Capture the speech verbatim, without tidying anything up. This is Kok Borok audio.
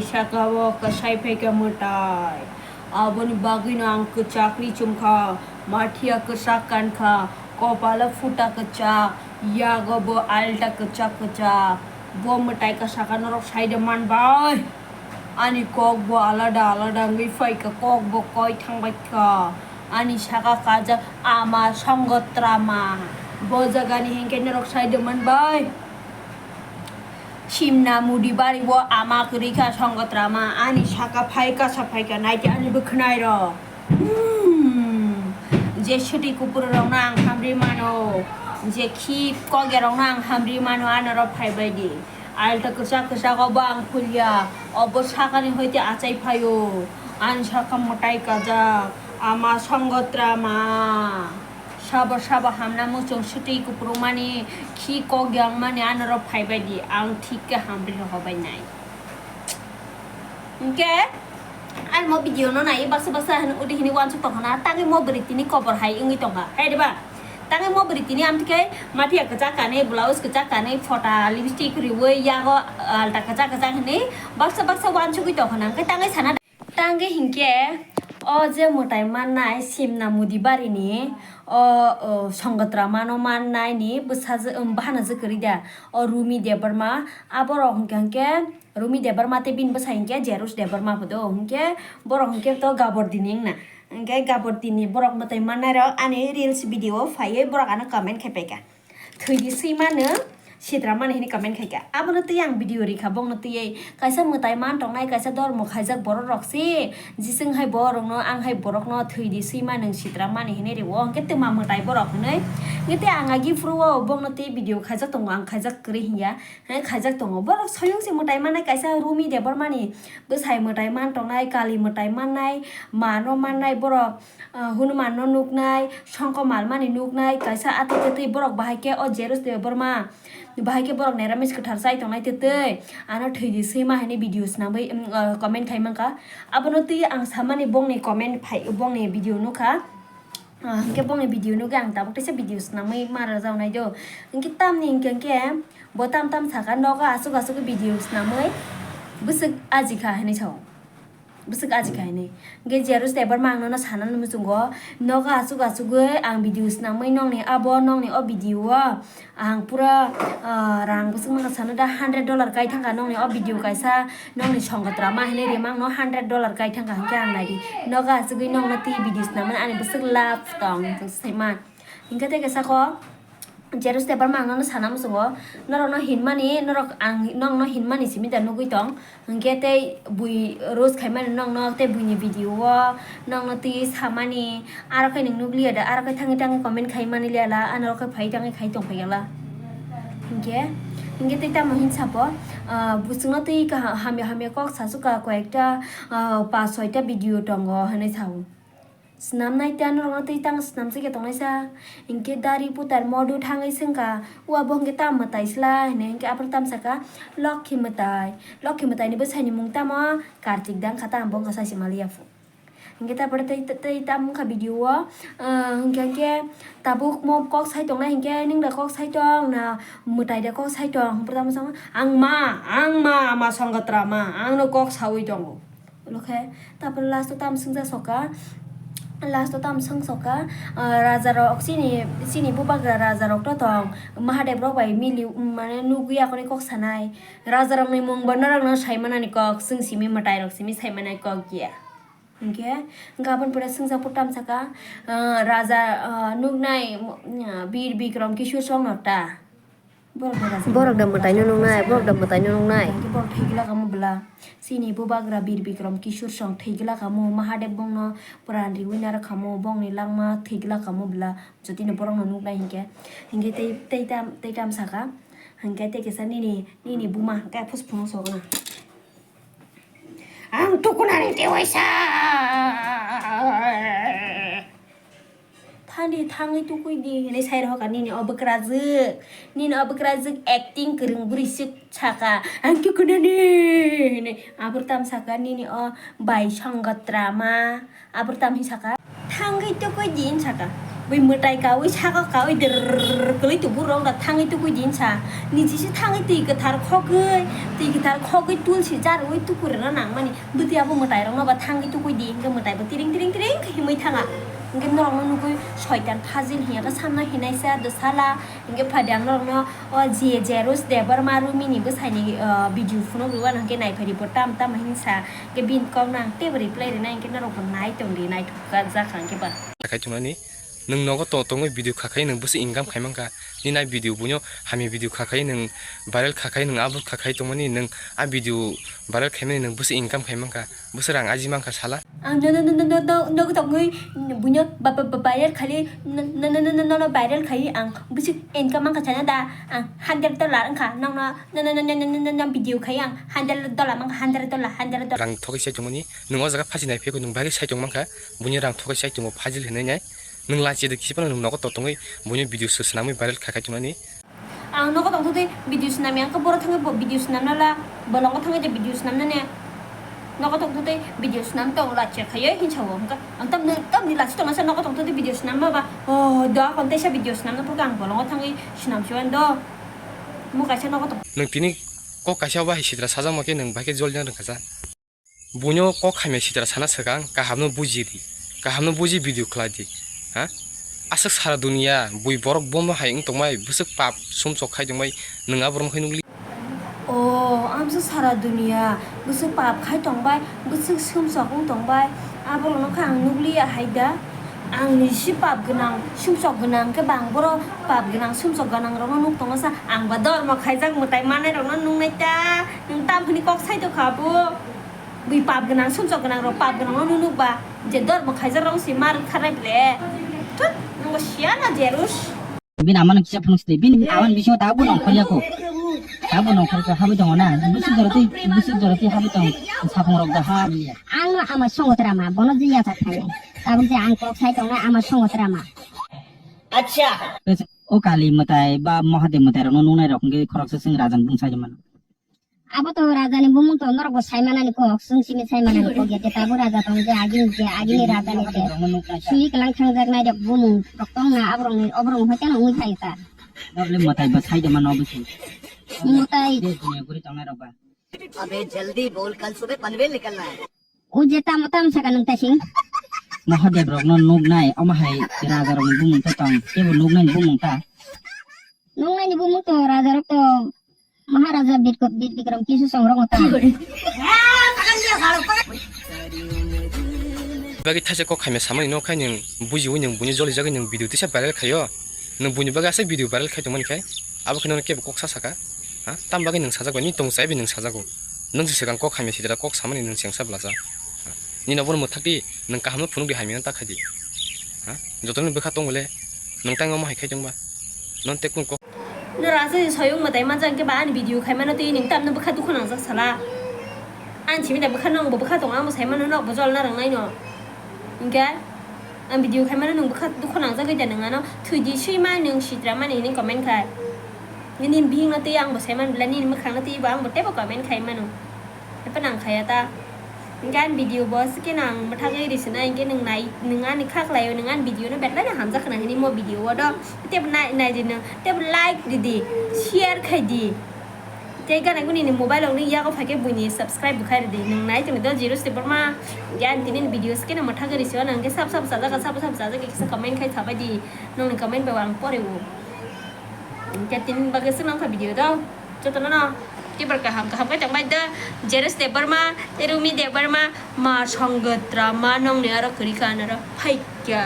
Saka o kwsai phaikha mwtai. Aboni bagwino ang kwchakri chumkha, mathiya kwchak kankha, kopalo phuta kwchak, yago bo alta kwchak kwchak. Bo mwtai ka saka norok saida manbai. Ani kok bo alada alada wngwi phaikha, kok bo koi thangbaikha. Ani saka kajak ama Songotrama. Bo jagani hinkhe norok saida manbai. Simna mudi bari bo ama kwrwi kha Songotrama, ani saka phai kasa phai kha, naidi ani bwkhwnai rok. Hmm. Je swtwi kupururokno ang hamri mano, je khi kogerokno ang hamri mano, anoro phai baidi. Alta kwchak kwchak obo ang phulia, obo sakani hoite achai phaio, ani saka mwtai kajak, ama Songotrama. Sabo sabo hamna muchung swtwi kupurumani, khi kok yangmani anorok phaibaidi, ang thik khe hamri rw hobainai. Hinkhe ani mo video no nai baksa baksa hwn udi hini wansuk tongkhana, tangwi mo bwrwi tini kobor hai wngwi tongkha, hai diba? Tangwi mo bwrwi tini amtwi khe mathiya kwchak kanwi, blouse kwchak kanwi, phota lipstick riwi, yago alta kwchak kwchak hwnwi baksa baksa wansugwi tongkhana, hinkhe tangwi sana. Tangwi hinkhe o je mwtai mannai Simna Mudi barini o, o Songotrama no mannai ni bwsajwk, um, bahanajwk kwrwi da o Rumi Debbarma. Aborok hinkhe, hinkhe Rumi Debbarma tei bini bwsai hinkhe Jerus Debbarma bo do. Hinkhe borok hinkhe to Gabor Dini wngna. Hinkhe Gabor Dini borok mwtai mannairok ani reels video phaiwi borok ano comment khai paikha. Thwidi swi mano, sitra mani hwnwi comment khaikha. Abono twi ang video rikha, bongno twiwi kaisa mwtai man tongnai, kaisa dormo khaijak borok rok se. Jisung hai borokno, ang hai borokno thwidi swi mano, sitra mani hwnwi rwo, hwnkhe twma mwtai borok hwnwi. Hwnkhe tei ang agi phuru o bongno tei video khaijak tongo, ang khaijak kwrwi hinya, hwnwi khaijak tongo. Borok soyung se mwtai manai kaisa Rumi Debbarmani bwsai mwtai man tongnai, kali mwtai mannai, mano mannai borok. Ah, Hanuman no nuknai, songko malmani nuknai, kaisa atwi twtwi borok bahai khe o Jerus Debbarma, bahai khe borok neramis kwthar chai tongnai twtwi, ano thwidi swima hinwi video swnamwi, um, ah, comment khai mankha. Abono twi ang samani bongni comment phai, bongni video nukha. Ah, hinkhe bongni video nugwi ang tabuk teisa video swnamwi ma rwjagnai do. Hinkhe tamni hinkhe, hinkhe bo tam tam saka nogo aswk aswk video swnamwi bwswk ajikha hinwi sao. Bwswk ajikha hinwi. Hinkhe Jerus Debbarma ang nono sanani muchungo, nogo aswk aswkgwi ang video swnamwi nongni abo, nongni o video o ang pura, ah, rang bwswk mano sano da, hundred dollar kai thangkha nongni o video kaisa, nongni Songotrama hinwi rimang no hundred dollar kai thangkha, hinkhe ang naidi. Nogo aswkgwi nongno twi video swnamwi ani bwswk love tong, chwng swima. Hinkhe tei khe sako, Jerus Debbarma ang nono sana muchungo, norokno hinmani, norok ang nongno hinmani simi da nugwi tong, hinkhe tei bui roast khaimani nongno, tei buini video o nongno twi samani, aro khe nwng nukliya da, aro khe thangwi thangwi comment khaimani liyala, ano khe phai thangwi khai tongphaiya la. Hinkhe, hinkhe tei tamo hinwi sabo, ah, bwswkno twi kaham, hamya hamya kok sasukha, koyekta, ah, pas soita video tongo hinwi sao. Swnamnai ta norokno twi tang swnamsike tongnaisa. Hinkhe dari putar modu thangwi swngkha, "Ua bo hinkhe tam mwtai sla?" hinwi. Hinkhe aphuru tam saka, "Lokhi mwtai." Lokhi mwtaini bwsaini mung tamo? Kartik dang kha, tamo bo wngkha saisi maliya phu. Hinkhe tarpore tei, tei, tei tam wngkha video o, ah, hinkhe, hinkhe tabuk mo kok sai tongnai hinkhe, "Nwng da kok sai tong na mwtai da kok sai tong?" Hinkhe tamo song, "Ang ma, ang ma, ma Songotrama, ang no kok saui tongo." Ulo khe, tapor last o tam swngsa soka, last o tam swng soka, ah, raja rok chini, chini bubagra raja rok to tong, Mahadev rok bai mili, mane nugwi akoni kok sanai, raja rok ni mung bo norok no sai manani kok, chwng simi mwtai rok simi sai manai kok ya. Hinkhe, hinkhe aboni pore swngsa pore tam saka, ah, raja, ah, nuknai, ah, Bir Bikram Kishore song no ta. Borok da mwtaino nuknai, borok da mwtaino nuknai. Hinkhe borok thwi glak kamo bwla. Chini bubagra Bir Bikram Kishore song thwi glak kamo, Mahadev bongno pran riwi narwk kamo, bongni langma thwi glak kamo bwla. Jotino borokno nuknai hinkhe. Hinkhe tei, tei tam, tei tam saka. Hinkhe tei kisa nini, nini buma hinkhe phus phunuk sokna. Ang tukunani tewaisa. Thandi thangwi tukui di hinwi sai rohorkha nini o bwkrajwk. Nini o bwkrajwk acting kwrwng bwrwi swk saka, "Ang tukunani," hinwi. Abor tam saka nini o bai Songotrama. Abor tam hi saka, "Thangwi tukui di," hin saka. Bui mwtai kaui saka kaui drrrr kwlwi tubu rok da thangwi tukui din sa. Niji se thangwi twi kwthar khogwi, twi kwthar khogwi tulsi jarwi tukurina nangmani. Bwtwi abo mwtai rokno ba thangwi tukui di, hwnkhe mwtai bo tiring tiring tiring khe himwi thanga. Hwnkhe norokno nugui soitan phajil hiya khe samno hinai sa dwsala. Hwnkhe phadi ang norokno o je Jerus Debbarma Rumini bwsaini, ah, video phunuk rwano hwnkhe naiphai report tam tam hinsa. Hwnkhe bini kokno ang teibo reply rinai hwnkhe norokbo nai tongdi, naithok jak kha hwnkhe ba. Khai thungnani. Nwng nogo to tongwi video kha khai nwng bwswk income khai mankha. Nini a video buino hamya video kha khai nwng viral kha khai nwng upload kha khai tongmani nwng a video viral khaimani nwng bwswk income khai mankha. Bwswk rang aji mankha sala. Ang no no no no no no nogo tongwi buino ba ba ba viral khai no no no no no no viral khai ang bwswk income mankha sana da ang hundred dollar wngkha nokno no no no no no no no no video khai ang hundred dollar mankha hundred dollar hundred dollar. Rang thogwi sai tongmani nwng o jaga phasi nai phiyokhe nwng bagwi sai tong mankha buino rang thogwi sai tongo phajil hinwi nai. Nwng lachi de kisi phano nwng nogo to tongwi buino video sw swnamwi viral kha khai tongnani. Ang nogo tongtho tei video swnamya wngkha, boro thangwi bo video swnamna la, bolongo thangwi de video swnamna ne. Nogo tongtho tei video swnam tong lachi khaiwi hinsa o wngkha. Ang tamni tamni lachi tongmasa nogo tongtho tei video swnamma ba. Oh, do akon teisa video swnamna phurkha ang bolongo thangwi swnam siwan do. Mo kaisa nogo tong. Nwng tini kok kaisa o bahai sitra sajakma khe nwng bahai khe jolina rwngkha sa. Buino kok hamya sitra sana swkang, kahamno buji di. Kahamno buji video khlai di. Ha? Aswk sara dunia, bui borok bono hai wng tongmai, bwswk pap sumsok khai tongmai, nwng aborok khai nukli. O, amsa sara dunia, bwswk pap khai tongbai, bwswk sumsok wng tongbai, aborokno khe ang nukliya hai da. Ang ni si pap gwnang, sumsok gwnang khe bang boro pap gwnang, sumsok gwnang rokno nuk tongo sa, ang ba dormo khaijak mwtai manai rokno nuknai ta, nwng tamphani kok sai tokha bo. Bui pap gwnang, sumsok gwnang rok pap gwnang no nunuk ba, je dormo khaijak rok si mar kharai ble. Thut, nungbo siya na Jerus. Bini amano kisa phunuk sidi, bini amani bisingo tabuk nongkhorya ko. Tabuk nongkhorya ko, habwi tongo na. Bwswk joroti, bwswk joroti habwi tong, saphang rok da ha. Ang no ama songo tra ma, bono je yacha khai. Tabuk je ang kok sai tong na ama songo tra ma. Acha. O Kali mwtai ba Mahadev mwtai rok no nungnai rok hwnkhe khoroksa swng raja ni bung sai mano. Abo to raja ni bumung to norok bo sai manani kok, chwng simi sai manani kok ya, je tabuk raja tong je agini je agini raja ni je. Sui kwlang thangjak nai rok bumung rok tong na aborok ni, oborok ni hoite no wngwi phai ta. Norok le mwtai ba sai de mano bisi. Mwtai. Je dunia guri tong nai rok ba. अबे जल्दी बोल, कल सुबह पनवेल निकलना है। O je tamo tamo saka nwng ta sing. Mahadev rok no nuk nai, omo hai raja rok ni bumung to tong, tebo nuk nai ni bumung ta. Nuk nai ni bumung to raja rok to. Maharaja Bir, Bir Bikram kisu song rok ta. Bagwi thaisa kok khaimya samani no khai nwng bujiwi nwng buini jolijagwi nwng video tisa viral khaio. Nwng buini bagwi asai video viral khai tongmani khai abo khe nono kebo kok sa saka. Ha? Tam bagwi nwng sajak bai, nini tong chai bai nwng sajago. Nwng se swkang kok khaimya sidra kok samani nwng chengsa bwlacha. Ha? Nini obono mwthakdi nwng kahamno phunukdi hamya ta khaidi. Ha? Jotono bwkha tongo le nwng tang omo hai khai tongba. Non tekung kok. No rasa ni soyung mwtai manjak hwnkhe ba ani video khaimano twi nwng tamno bwkha dukhu nangjak sala. Ani simi da bwkha nokbo bwkha tongo, ang bo saimano nokbo jol narwk naino. Hwnkhe ang video khaimano nwng bwkha dukhu nangjagwi da nwng ano thwidi swima nwng sitra mani hinwi comment khai. Nini bihikno twi ang bo saimano belai nini mwkhangno twi bo ang bo teibo comment khaimano. Ephano ang khaya ta. Hwnkhe ani video bo sikhe no ang mwthagwi ri sina, hwnkhe nwng nai, nwng ani kha khlaio, nwng ani video no betlaino hamjak khna hini mo video o do. Tebo nai, nai di nwng, tebo like di di, share khai di. Tei gana guni ni mobile rok ni yago phaikhe buini subscribe bo khai ri di. Nwng nai tongdi do Jerus Debbarma. Hwnkhe ani tini ni video sikhe no mwthagwi ri sio, nwng khe sab sab chajaga, sab sab chajaga kisa comment khai sabai di. Nwng ni comment bai ang pore o. Hwnkhe tini bagwi swk nang kha video do. Jotono no kibar kaham kaham khe tongbai da Jerus Debbarma, tei Rumi Debbarma, ma songwtra ma nongni aro kwrwi kha naro phaikha.